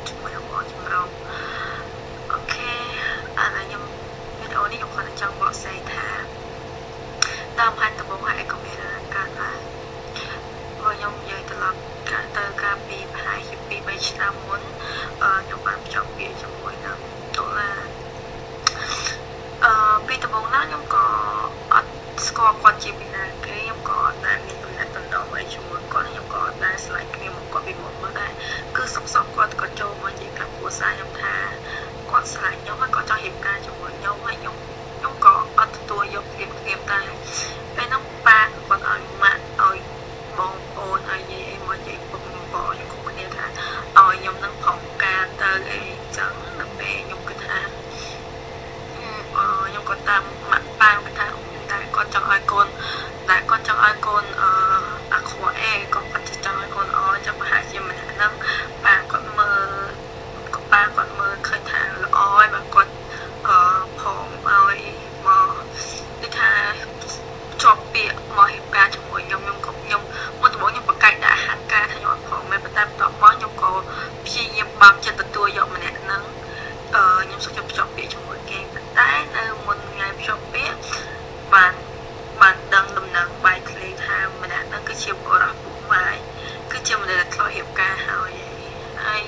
ជាមួយនឹងបងចម្រុង okay ឥឡូវខ្ញុំវីដេអូនេះខ្ញុំគ្រាន់តែចង់បកស្រាយថាដើមហេតុដំបូងហើយក៏មានរឿងកើតឡើងព្រោះខ្ញុំនិយាយត្រឡប់កាលទៅកាលពីប្រហែលជា2 3ឆ្នាំមុនខ្ញុំបានភ្ជាប់ពាក្យជាមួយនឹងដុល្លារពីដំបូងឡើងខ្ញុំក៏អត់ស្គាល់គាត់ជាពីណាគេខ្ញុំក៏អត់ដែលមានទំនាក់ទំនងអីជាមួយគាត់ខ្ញុំក៏អត់ដែលស្រឡាញ់គ្នាមកគាត់ពីមុនមកដែរគឺសុកសុកគាត់ក៏ចូលមកនិយាយប្រាប់គ្រួសារខ្ញុំថាគាត់ស្រឡាញ់ខ្ញុំហើយគាត់ចង់រៀបការជាមួយខ្ញុំហើយខ្ញុំក៏អត់ទទួលយកភ្លាមភ្លាមដែរពេលហ្នឹងប៉ាគាត់ឲ្យម៉ាក់ឲ្យបងប្អូនឲ្យយាយអីមកនិយាយពុកបងខ្ញុំគ្រប់គ្នាថាឲ្យខ្ញុំនឹងប្រងការទៅអីចឹងដល់ពេលខ្ញុំគិតថាខ្ញុំក៏តាមម៉ាក់ប៉ាគាត់ថាតែគាត់ចង់ឲ្យកូនតែគាត់ចង់ឲ្យកូនអាក្រក់អេគាត់គាត់ចង់ឲ្យកូនល្អចឹងប្រហែលជាម្នាក់ហ្នឹងប៉ាគាត់មើលប៉ាគាត់មើលឃើញថាល្អហើយបើគាត់ផងឲ្យមកដូចថាជាប់ពាក្យមករៀបការជាមួយខ្ញុំខ្ញុំក៏ខ្ញុំមុនដំបូងខ្ញុំប្រកែកដាក់ហាត់ការថាខ្ញុំអត់ព្រមមែនប៉ុន្តែបន្ទាប់មកខ្ញុំក៏ព្យាយាមបើកចិត្តទទួលយកម្នាក់ហ្នឹងខ្ញុំសុខចិត្តភ្ជាប់ពាក្យជាមួយគេប៉ុន្តែនៅមុនថ្ងៃភ្ជាប់ពាក្យបានដឹងដំណឹងបែកធ្លាយថាម្នាក់ហ្នឹងគឺជាបុរសពុកម៉ាយគឺជាមនុស្សដែលធ្លាប់រៀបការហើយហើយ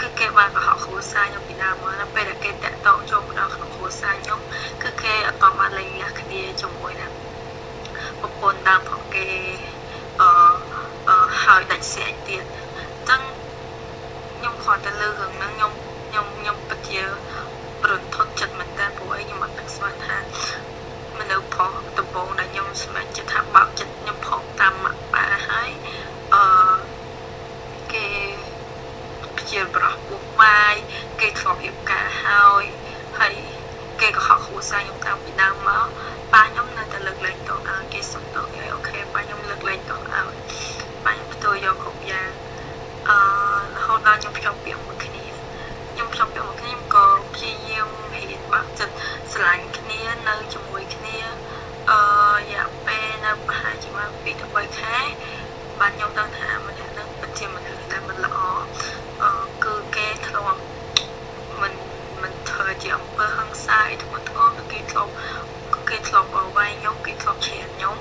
គឺគេបានកុហកគ្រួសារខ្ញុំពីដើមមកដល់ពេលដែលគេតាក់ទងចូលមកដល់ក្នុងគ្រួសារខ្ញុំគឺគេអត់បានលែងលះគ្នាជាមួយនឹងប្រពន្ធដើមរបស់គេអឺហើយដាច់ស្រែកទៀតអញ្ចឹងខ្ញុំគ្រាន់តែលើរឿងហ្នឹងខ្ញុំខ្ញុំខ្ញុំពិតជារន្ធត់ចិត្តមែនតើព្រោះអីខ្ញុំអត់នឹកស្មានថាមនុស្សប្រុសដំបូងដែលខ្ញុំសម្រេចចិត្តថាបើកចិត្តខ្ញុំផកតាមម៉ាក់ប៉ាហើយអឺគេជាប្រុសពុកម៉ាយគេធ្លាប់រៀបការហើយហើយគេក៏ហកគ្រួសារខ្ញុំតាំងពីដើមមកប៉ាខ្ញុំនៅតែលើកលែងទោសឲ្យគេសុំទោសគេ okay ប៉ាខ្ញុំលើកលែងទោសឲ្យប៉ាខ្ញុំទទួលយកគ្រប់យ៉ាងរហូតដល់ខ្ញុំភ្ជាប់ពាក្យមួយគ្នាខ្ញុំភ្ជាប់ពាក្យមួយគ្នាខ្ញុំក៏ព្យាយាមរៀនបើកចិត្តស្រឡាញ់គ្នានៅជាមួយគ្នារយៈពេលនៅប្រហែលជា2ទៅ3ខែបានខ្ញុំដឹងថាម្នាក់ហ្នឹងពិតជាមនុស្សដែលមិនល្អគឺគេធ្លាប់មិនធ្វើជាអំពើហិង្សាអីធ្ងន់ធ្ងរគឺគេធ្លាប់វាយខ្ញុំគេធ្លាប់ច្រៀនខ្ញុំ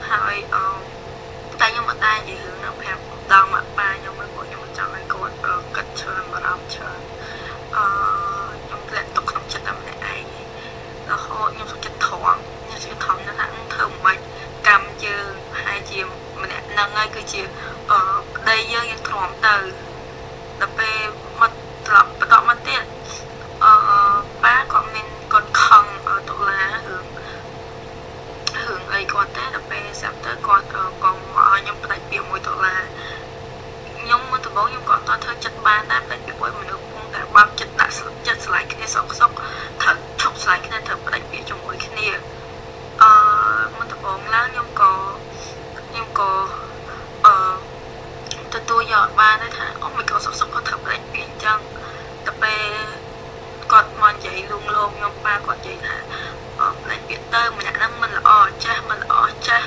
ហើយតែខ្ញុំមិនដែរនិយាយរឿងហ្នឹងប្រាប់ដល់ម៉ាក់ប៉ាខ្ញុំឯងព្រោះខ្ញុំមិនចង់ឲ្យគាត់គិតច្រើនបារម្ភច្រើនខ្ញុំធ្លាក់ទុកក្នុងចិត្តតែម្នាក់ឯងរហូតខ្ញុំសុខចិត្តថងខ្ញុំសុខចិត្តថងណាស់ថាធ្វើមិនបាច់កម្មយើងប្រហែលជាម្នាក់ហ្នឹងហើយគឺជាប្តីយើងយើងទ្រាំទៅដល់ពេលមកត្រឡប់បន្តមកទៀតប៉ាគាត់មានគាត់ខឹងតុលារឿងអីគាត់ទេដល់ពេលស្រាប់ទៅគាត់ក៏មកឲ្យខ្ញុំផ្ដាច់ពាក្យមួយតុលាខ្ញុំមុនដំបូងខ្ញុំក៏អត់ធ្វើចិត្តបានដែរផ្ដាច់ពាក្យមួយមនុស្សគង់តែបើកចិត្តដាក់ចិត្តស្រឡាញ់គ្នាសុកសុកត្រូវឈប់ស្រឡាញ់គ្នាត្រូវផ្ដាច់ពាក្យជាមួយគ្នាមុនដំបូងឡើងខ្ញុំក៏ទទួលយកបានដែរថាអូមិនក៏សុកសុកក៏ត្រូវផ្ដាច់ពាក្យអញ្ចឹងដល់ពេលគាត់មកនិយាយលួងលោមខ្ញុំប៉ាគាត់និយាយថាផ្ដាច់ពាក្យទៅម្នាក់ហ្នឹងមិនល្អចេះមិនល្អចេះ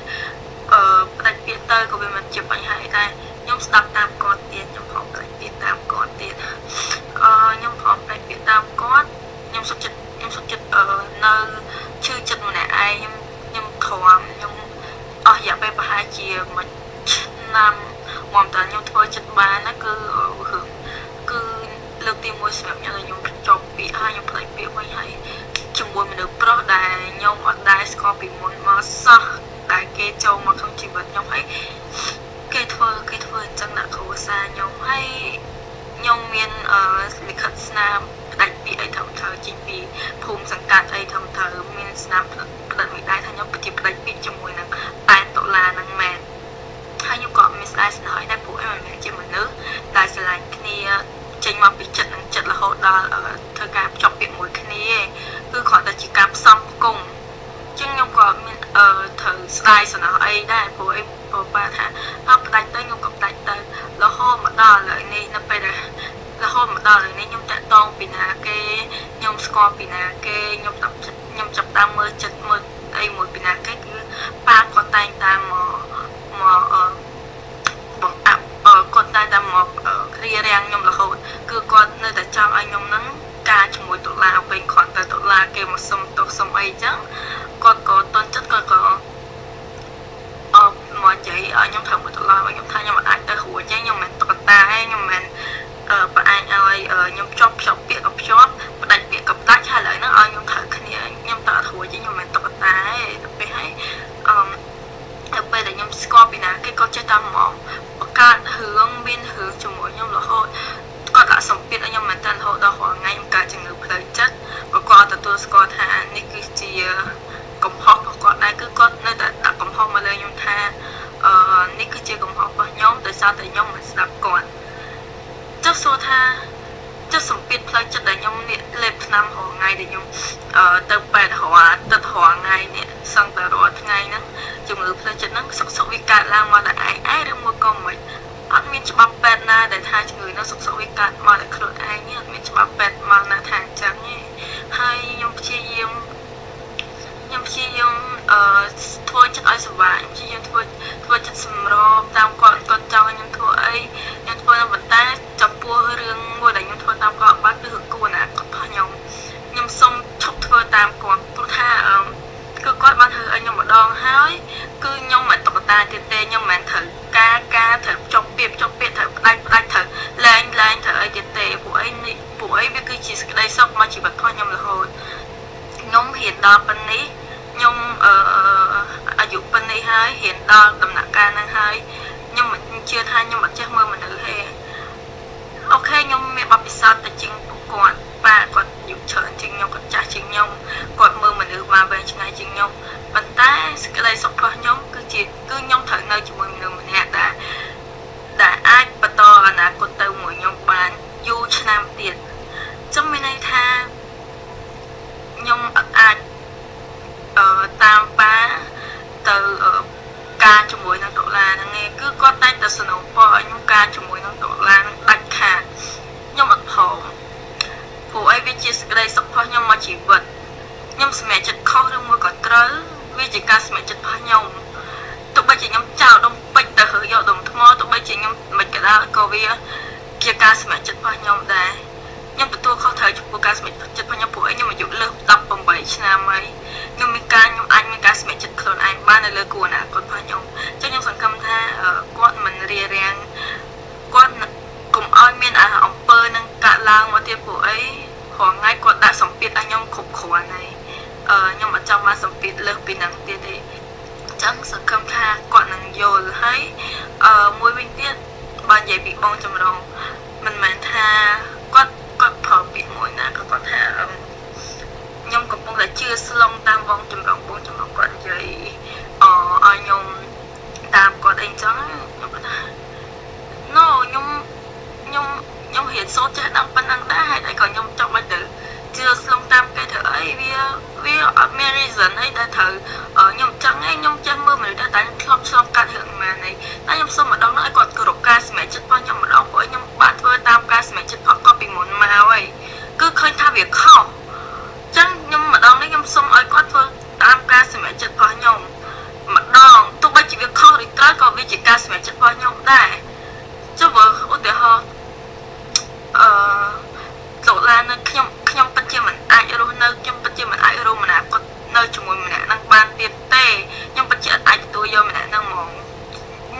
ផ្ដាច់ពាក្យទៅក៏វាមិនជាបញ្ហាអីដែរខ្ញុំស្ដាប់តាមគាត់ទៀតខ្ញុំខំផ្ដាច់ពាក្យតាមគាត់ទៀតខ្ញុំខំផ្ដាច់ពាក្យតាមគាត់ខ្ញុំសុខចិត្តនៅឈឺចិត្តម្នាក់ឯងខ្ញុំទ្រាំខ្ញុំអស់រយៈពេលប្រហែលជាមួយឆ្នាំមកតើខ្ញុំធ្វើចិត្តបានណាគឺរឿងគឺលើកទី1សម្រាប់ខ្ញុំដែលខ្ញុំចប់ពាក្យហើយខ្ញុំផ្ដាច់ពាក្យវិញហើយជាមួយមនុស្សប្រុសដែលខ្ញុំអត់ដែលស្គាល់ពីមុនមកសោះដែលគេចូលមកក្នុងជីវិតខ្ញុំហើយគេធ្វើអញ្ចឹងដាក់គ្រួសារខ្ញុំហើយខ្ញុំមានលិខិតស្នាមផ្ដាច់ពាក្យអីត្រឹមត្រូវចេញពីភូមិសង្កាត់អីត្រឹមត្រូវមានស្នាមផ្ដាច់មួយដែរថាខ្ញុំពិតជាផ្ដាច់ពាក្យជាមួយនឹងប៉ែនតុលាហ្នឹងមែនហើយខ្ញុំក៏មានស្ដាយស្នេហ៍ដែរព្រោះអីមិនមែនជាមនុស្សដែលស្រឡាញ់គ្នាចេញមកពីចិត្តនឹងចិត្តរហូតដល់ធ្វើការភ្ជាប់ពាក្យមួយគ្នាគឺគ្រាន់តែជាការផ្សំផ្គុំជាងខ្ញុំក៏មានត្រូវស្ដាយស្នេហ៍អីដែរព្រោះអីប៉ាថាអត់ផ្ដាច់ទៅខ្ញុំក៏ផ្ដាច់ទៅរហូតមកដល់ឥឡូវនេះនៅពេលដែលរហូតមកដល់ឥឡូវនេះខ្ញុំតាក់ទងពីណាគេខ្ញុំស្គាល់ពីណាគេខ្ញុំចាប់តាមមើលចិត្តមើលអីមួយពីណាគេគឺប៉ាគាត់តែងតាមមកបង្អាប់គាត់តែតាមមករារាំងខ្ញុំរហូតគឺគាត់ អីចឹងគាត់ក៏តន់ចិត្តគាត់ក៏អឺមកនិយាយឲ្យខ្ញុំត្រូវមួយដុល្លារខ្ញុំថាខ្ញុំអាចទៅរួចទេខ្ញុំមិនតុក្កតាទេខ្ញុំមិនប្រឯងឲ្យខ្ញុំជាប់ភ្ជាប់ពាក្យក៏ភ្ជាប់ផ្ដាច់ពាក្យក៏ផ្ដាច់ហើយឥឡូវហ្នឹងឲ្យខ្ញុំត្រូវគ្នាខ្ញុំទៅអត់រួចទេខ្ញុំមិនតុក្កតាទេទៅពេលហើយអឺទៅពេលដែលខ្ញុំស្គាល់ពីណាគេក៏ចេះតែមកបង្កើតរឿងមានរឿងជាមួយខ្ញុំរហូតគាត់ដាក់សម្ពាធឲ្យខ្ញុំមែនតើរហូតដល់រាល់ថ្ងៃខ្ញុំកើតជំងឺផ្លូវចិត្តបើគាត់ទទួលស្គាល់ថានេះគឺជាកំហុសរបស់គាត់ដែរគឺគាត់នៅតែដាក់កំហុសមកលើខ្ញុំថាអឺនេះគឺជាកំហុសរបស់ខ្ញុំដោយសារតែខ្ញុំមិនស្ដាប់គាត់ចុះសួរថាចុះសម្ពាធផ្លូវចិត្តដែលខ្ញុំនេះលេបថ្នាំរាល់ថ្ងៃដែលខ្ញុំទៅពេទ្យរាល់អាទិត្យរាល់ថ្ងៃនេះសឹងតែរាល់ថ្ងៃហ្នឹងជំងឺផ្លូវចិត្តហ្នឹងសុកសុកវាកើតឡើងមកតែឯងឯងឬមួយក៏មិនអត់មានច្បាប់ពេទ្យណាដែលថាជំងឺនោះសុកសុកវាកើតមកតែខ្លួនឯងនេះអត់មានច្បាប់ពេទ្យមកណាថាអញ្ចឹងទេហើយខ្ញុំព្យាយាមអឺធ្វើចិត្តឲ្យសុបាយព្យាយាមធ្វើចិត្តសម្របតាមគាត់គាត់ចង់ឲ្យខ្ញុំធ្វើអីខ្ញុំធ្វើប៉ុន្តែចំពោះរឿងមួយដែលខ្ញុំធ្វើតាមគាត់បានគឺគួរណាគាត់របស់ខ្ញុំខ្ញុំសូមឈប់ធ្វើតាមគាត់ព្រោះថាគឺគាត់បានធ្វើឲ្យខ្ញុំម្ដងហើយគឺខ្ញុំមិនតុក្កតាទៀតទេខ្ញុំមិនត្រូវការត្រូវចុកពាក្យត្រូវផ្ដាច់ត្រូវលែងត្រូវអីទៀតទេពួកអីនេះពួកអីវាគឺជាសេចក្តីសុខមកជីវិតរបស់ខ្ញុំរហូតខ្ញុំរៀនដល់ប៉ុណ្នេះខ្ញុំអាយុប៉ុណ្នេះហើយរៀនដល់ដំណាក់កាលហ្នឹងហើយខ្ញុំមិនជឿថាខ្ញុំអត់ចេះមើលមនុស្សទេអូខេខ្ញុំមានបទពិសោធន៍ទៅជាងពួកគាត់ប៉ាគាត់អាយុច្រើនជាងខ្ញុំគាត់ចាស់ជាងខ្ញុំគាត់មើលមនុស្សបានវែងឆ្ងាយជាងខ្ញុំប៉ុន្តែសេចក្តីសុខរបស់ខ្ញុំគឺខ្ញុំត្រូវនៅជាមួយមនុស្សម្នាក់ដែលអាចបន្តអនាគតទៅមួយខ្ញុំបានយូរឆ្នាំទៀតចឹងមានន័យថាខ្ញុំអត់អាចតាមប៉ាទៅការជាមួយនឹងដុល្លារហ្នឹងឯងគឺគាត់តែងតែสนองពរឲ្យខ្ញុំការជាមួយនឹងដុល្លារហ្នឹងដាច់ខាតខ្ញុំអត់ព្រមព្រោះអីវាជាសេចក្តីសុខរបស់ខ្ញុំមកជីវិតខ្ញុំសម្រេចចិត្តខុសឬមួយក៏ត្រូវវាជាការសម្រេចចិត្តរបស់ខ្ញុំទោះបីជាខ្ញុំចោលដុំពេជ្រទៅរើយកដុំថ្មទោះបីជាខ្ញុំមិនក៏ដោយក៏វាជាការសម្រេចចិត្តរបស់ខ្ញុំដែរខ្ញុំទទួលខុសត្រូវចំពោះការសម្រេចចិត្តរបស់ខ្ញុំព្រោះអីខ្ញុំអាយុលើស18ឆ្នាំហើយខ្ញុំមានការខ្ញុំអាចមានការសម្រេចចិត្តខ្លួនឯងបាននៅលើគូអនាគតរបស់ខ្ញុំចឹងខ្ញុំសង្ឃឹមថាគាត់មិនរារាំងគាត់កុំឲ្យមានអំពើនឹងកាក់ឡើងមកទៀតព្រោះអីរាល់ថ្ងៃគាត់ដាក់សម្ពាធឲ្យខ្ញុំគ្រប់គ្រាន់ហើយខ្ញុំអត់ចង់បានសម្ពាធលើសពីហ្នឹងទៀតទេចឹងសង្ឃឹមថាគាត់នឹងយល់ហើយមួយវិញទៀតបើនិយាយពីបងចម្រងមិនមែនថាគាត់ប្រើពាក្យមួយណាក៏គាត់ថាខ្ញុំកំពុងតែជឿស្លងតាមបងចម្រងគាត់និយាយឲ្យខ្ញុំតាមគាត់អីចឹងខ្ញុំគាត់ថា No ខ្ញុំរៀនសូត្រចេះដឹងប៉ុណ្ណឹងដែរហេតុអីក៏ខ្ញុំចង់មកទៅជឿស្លងតាមគេធ្វើអីវាអត់មាន reason អីដែលត្រូវខ្ញុំចង់ឯងខ្ញុំចេះមើលមនុស្សដែរតែខ្ញុំធ្លាប់ឆ្លងកាត់រឿងម៉ានអីតែខ្ញុំសុំម្ដងនោះឲ្យគាត់គោរពការសម្រេចចិត្តរបស់ខ្ញុំម្ដងព្រោះខ្ញុំបានធ្វើតាមការសម្រេចចិត្តរបស់គាត់ពីមុនមកហើយគឺឃើញថាវាខុសចឹងខ្ញុំម្ដងនេះខ្ញុំសុំឲ្យគាត់ធ្វើតាមការសម្រេចចិត្តរបស់ខ្ញុំម្ដងទោះបីជាវាខុសឬត្រូវក៏វាជាការសម្រេចចិត្តរបស់ខ្ញុំដែរចុះបើឧទាហរណ៍ដុល្លារនៅខ្ញុំពិតជាមិនអាចរស់នៅខ្ញុំពិតជាមិនអាចរស់អនាគតនៅជាមួយម្នាក់ហ្នឹងបានទៀតទេខ្ញុំពិតជាអត់អាចទទួលយកម្នាក់ហ្នឹងហ្មង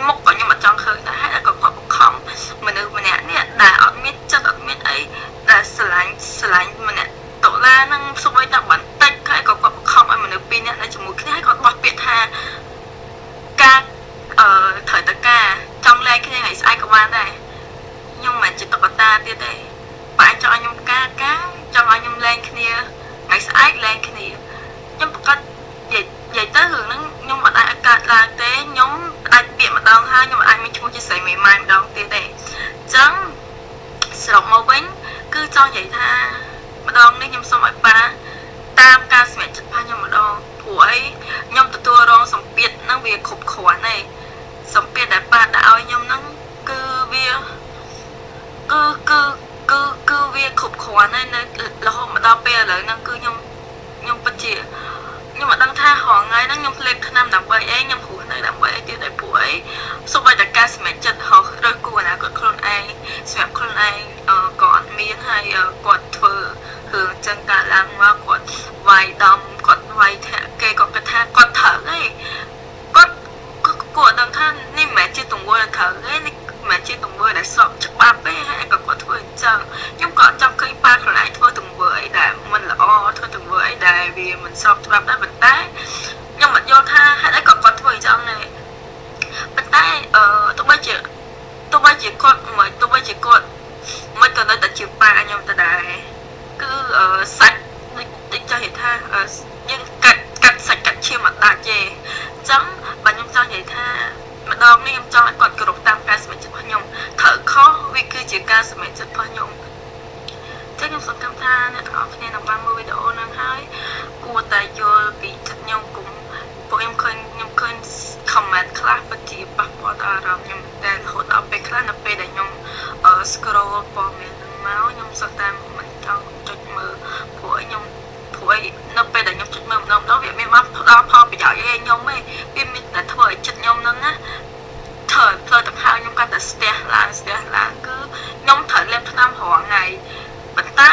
មុខក៏ខ្ញុំអត់ចង់ឃើញដែរហើយក៏គាត់បង្ខំមនុស្សម្នាក់នេះដែលអត់មានចិត្តអត់មានអីដែលស្រឡាញ់ម្នាក់ដុល្លារហ្នឹងសូម្បីតែបន្តិចហើយក៏គាត់បង្ខំឲ្យមនុស្សពីរនាក់នៅជាមួយគ្នាហើយគាត់បោះពាក្យថាការត្រូវតែការចង់លែងគ្នាថ្ងៃស្អែកក៏បានដែរខ្ញុំមិនជាតុក្កតាទៀតទេបើចង់ឲ្យខ្ញុំការចង់ឲ្យខ្ញុំលែងគ្នាថ្ងៃស្អែកលែងគ្នាខ្ញុំប្រកាសនិយាយទៅរឿងហ្នឹងខ្ញុំមិនអាចឲ្យកើតឡើងទេខ្ញុំផ្ដាច់ពាក្យម្ដងហើយខ្ញុំអាចមានឈ្មោះជាស្រីមេម៉ាយម្ដងទៀតទេអញ្ចឹងសរុបមកវិញគឺចង់និយាយថាម្ដងនេះខ្ញុំសូមឲ្យប៉ាតាមការសម្រេចចិត្តរបស់ខ្ញុំម្ដងព្រោះអីខ្ញុំទទួលរងសម្ពាធហ្នឹងវាគ្រប់គ្រាន់ហើយសម្ពាធដែលប៉ាដាក់ឲ្យខ្ញុំហ្នឹងគឺវាគឺគឺគឺគឺវាគ្រប់គ្រាន់ហើយនៅរហូតមកដល់ពេលឥឡូវហ្នឹងគឺខ្ញុំពិតជាខ្ញុំមិនដឹងថារាល់ថ្ងៃហ្នឹងខ្ញុំលេបថ្នាំដើម្បីអីខ្ញុំរស់នៅដើម្បីអីទៀតដែរព្រោះអីសូម្បីតែការសម្រេចចិត្តរើសគូអនាគតខ្លួនឯងសម្រាប់ខ្លួនឯងក៏អត់មានហើយគាត់ធ្វើរឿងចឹងកើតឡើងមកគាត់វាយដំគាត់ មិនស្របច្បាប់ដែរប៉ុន្តែខ្ញុំមិនយល់ថាហេតុអីក៏គាត់ធ្វើអញ្ចឹងដែរប៉ុន្តែអឺទោះបីជាទោះបីជាគាត់មិនទោះបីជាគាត់មិនក៏នៅតែជាប៉ាខ្ញុំដដែលគឺសាច់ដូចចង់និយាយថាយើងកាត់កាត់សាច់កាត់ឈាមអត់ដាច់ទេអញ្ចឹងបើខ្ញុំចង់និយាយថាម្ដងនេះខ្ញុំចង់ឲ្យគាត់គោរពតាមការសម្រេចចិត្តរបស់ខ្ញុំត្រូវខុសវាគឺជាការសម្រេចចិត្តរបស់ខ្ញុំចឹងខ្ញុំសង្ឃឹមថាអ្នកទាំងអស់គ្នានឹងបានមើលវីដេអូហ្នឹងហើយគួរតែយល់ពីចិត្តខ្ញុំគុំពួកខ្ញុំឃើញខ្ញុំឃើញ comment ខ្លះពិតជាប៉ះពាល់ដល់អារម្មណ៍ខ្ញុំតែរហូតដល់ពេលខ្លះនៅពេលដែលខ្ញុំ scroll ព័ត៌មានហ្នឹងមកខ្ញុំសុទ្ធតែមិនចង់ចុចមើលព្រោះខ្ញុំព្រោះអីនៅពេលដែលខ្ញុំចុចមើលម្ដងម្ដងវាមានមកផ្ដល់ផលប្រយោជន៍អីឲ្យខ្ញុំទេវាមានតែធ្វើឲ្យចិត្តខ្ញុំហ្នឹងណាធ្វើឲ្យផ្លូវដង្ហើមខ្ញុំកាន់តែស្ទះឡើងស្ទះឡើងគឺខ្ញុំត្រូវលេបថ្នាំរាល់ថ្ងៃប៉ុន្តែ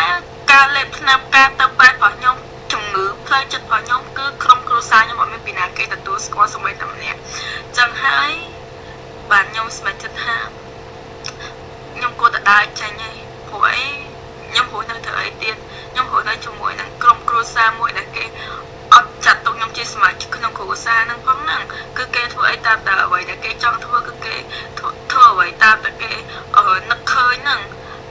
ការលេបថ្នាំការទៅពេទ្យរបស់ខ្ញុំជំងឺផ្លូវចិត្តរបស់ខ្ញុំគឺក្រុមគ្រួសារខ្ញុំអត់មានពីណាគេទទួលស្គាល់សូម្បីតែម្នាក់ចឹងហើយបាទខ្ញុំសម្រេចចិត្តថាខ្ញុំគួរតែដើរចេញហើយព្រោះអីខ្ញុំរស់នៅធ្វើអីទៀតខ្ញុំរស់នៅជាមួយនឹងក្រុមគ្រួសារមួយដែលគេអត់ចាត់ទុកខ្ញុំជាសមាជិកក្នុងគ្រួសារហ្នឹងផងហ្នឹងគឺគេធ្វើអីតាមតែអ្វីដែលគេចង់ធ្វើគឺគេធ្វើអ្វីតាមតែគេនឹកឃើញហ្នឹង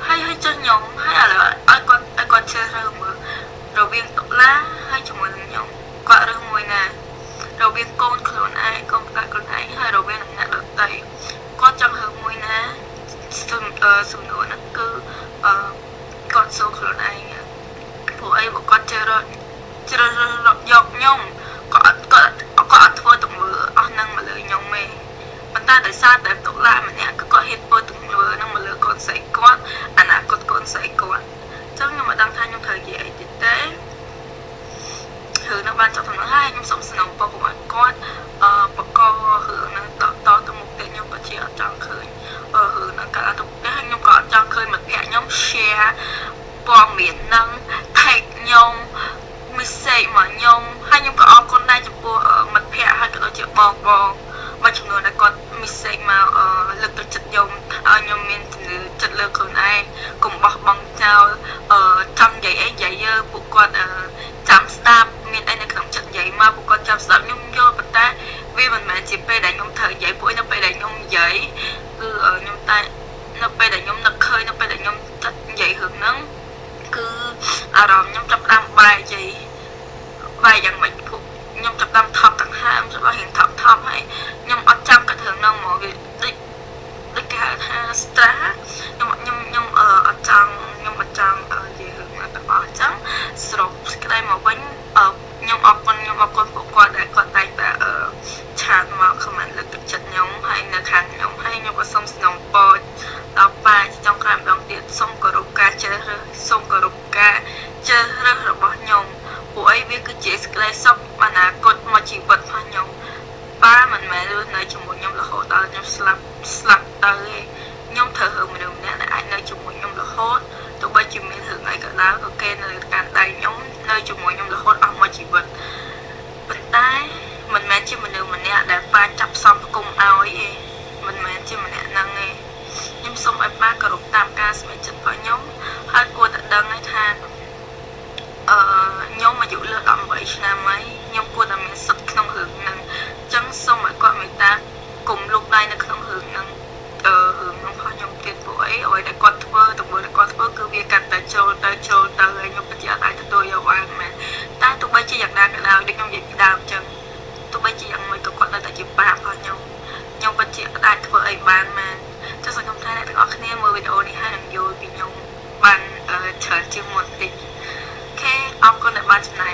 ហើយហើយចុះខ្ញុំហើយឥឡូវឲ្យគាត់ជ្រើសរើសមើលរវាងតុលាហើយជាមួយនឹងខ្ញុំគាត់រើសមួយណារវាងកូនខ្លួនឯងកូនកាត់ខ្លួនឯងហើយរវាងនឹងអ្នកដទៃគាត់ចង់រើសមួយណាសំណួរហ្នឹងគឺគាត់សួរខ្លួនឯងព្រោះអីបើគាត់ជ្រើសរើសយកខ្ញុំគាត់គាត់គាត់អត់ធ្វើទង្វើអស់ហ្នឹងមកលើខ្ញុំទេប៉ុន្តែដោយសារតែតុលាម្នាក់គឺគាត់ហ៊ានធ្វើទង្វើហ្នឹងមកលើកូនស្រីគាត់អនាគតកូនស្រីគាត់អញ្ចឹងខ្ញុំមិនដឹងថាខ្ញុំត្រូវនិយាយអីទៀតទេរឿងហ្នឹងបានចប់ដំណឹងហើយខ្ញុំសូមសំណូមពរកុំឲ្យគាត់បករឿងហ្នឹងតទៅមុខទៀតខ្ញុំក៏ជាអត់ចង់ឃើញរឿងហ្នឹងកើតឡើងទៅមុខទៀតហើយខ្ញុំក៏អត់ចង់ឃើញមិត្តភក្តិខ្ញុំ share ព័ត៌មានហ្នឹង tag ខ្ញុំ message មកខ្ញុំហើយខ្ញុំក៏អរគុណដែរចំពោះមិត្តភក្តិហើយក៏ដូចជាបងបងមួយចំនួនដែលគាត់ message មកលើកទឹកចិត្តខ្ញុំឲ្យខ្ញុំមានជំនឿចិត្តលើខ្លួនឯងកុំបោះបង់ចោលចង់និយាយអីនិយាយយើពួកគាត់ចាំស្ដាប់មានអីនៅក្នុងចិត្តនិយាយមកពួកគាត់ចាំស្ដាប់ខ្ញុំយល់ប៉ុន្តែវាមិនមែនជាពេលដែលខ្ញុំត្រូវនិយាយពួកនៅពេលដែលខ្ញុំនិយាយគឺខ្ញុំតែនៅពេលដែលខ្ញុំនឹកឃើញនៅពេលដែលខ្ញុំចិត្តនិយាយរឿងហ្នឹងគឺអារម្មណ៍ខ្ញុំចាប់ផ្ដើមបែកជ័យបែកយ៉ាងម៉េចពួកខ្ញុំចាប់ផ្ដើមថប់ដង្ហើមចាប់ផ្ដើមរៀងថប់ថប់ហើយខ្ញុំអត់ចាំគិតរឿងហ្នឹងហ្មងវាដូចគេហៅថា stress ខ្ញុំខ្ញុំខ្ញុំអត់ចង់ខ្ញុំអត់ចង់និយាយរឿងហ្នឹងទាំងអស់អញ្ចឹងសរុបសេចក្តីមកវិញខ្ញុំអរគុណខ្ញុំអរគុណពួកគាត់ដែលគាត់តែងតែchat មក comment លើកទឹកចិត្តខ្ញុំហើយនៅខាងខ្ញុំហើយខ្ញុំក៏សូមសំណូមពរដល់ប៉ាជាចុងក្រោយម្ដងទៀតសូមគោរពការជ្រើសរើសសូមគោរពការជ្រើសរើសរបស់ខ្ញុំពួកអីវាគឺជាសេចក្តីសុខអនាគតមួយជីវិតរបស់ខ្ញុំប៉ាមិនមែនរស់នៅជាមួយខ្ញុំរហូតដល់ខ្ញុំស្លាប់ស្លាប់ទៅទេខ្ញុំត្រូវរើមនុស្សម្នាក់ដែលអាចនៅជាមួយខ្ញុំរហូតទោះបីជាមានរឿងអីក៏ដោយក៏គេនៅកាន់ដៃខ្ញុំនៅជាមួយខ្ញុំរហូតអស់មួយជីវិតប៉ុន្តែមិនមែនជាមនុស្សម្នាក់ដែលប៉ាចាប់សំផ្គុំឲ្យទេមិនមែនជាម្នាក់ហ្នឹងទេខ្ញុំសូមឲ្យប៉ាគោរពតាមការសម្រេចចិត្តរបស់ខ្ញុំហើយគួរតែដឹងហើយថាខ្ញុំអាយុលើ18ឆ្នាំហើយខ្ញុំគួរតែមានសិទ្ធិក្នុងរឿងហ្នឹងអញ្ចឹងសូមឲ្យគាត់មេត្តាកុំលូកដៃនៅក្នុងរឿងហ្នឹងរឿងហ្នឹងរបស់ខ្ញុំទៀតពួកអីអ្វីដែលគាត់ធ្វើទង្វើដែលគាត់ធ្វើគឺវាកាន់តែចូលទៅចូលទៅហើយខ្ញុំពិតជាអត់អាចទទួលយកបានមែនតែទោះបីជាយ៉ាងណាក៏ដោយដូចខ្ញុំនិយាយពីដើមអញ្ចឹងទោះបីជាយ៉ាងម៉េចក៏គាត់នៅតែជាប៉ារបស់ខ្ញុំខ្ញុំពិតជាអត់អាចធ្វើអីបានមែនចុះសង្ឃឹមថាអ្នកទាំងអស់គ្នាមើលវីដេអូនេះហើយនឹងយល់ពីខ្ញុំបានច្រើនជាងមុនតិច OK អរគុណដែលបានចំណាយ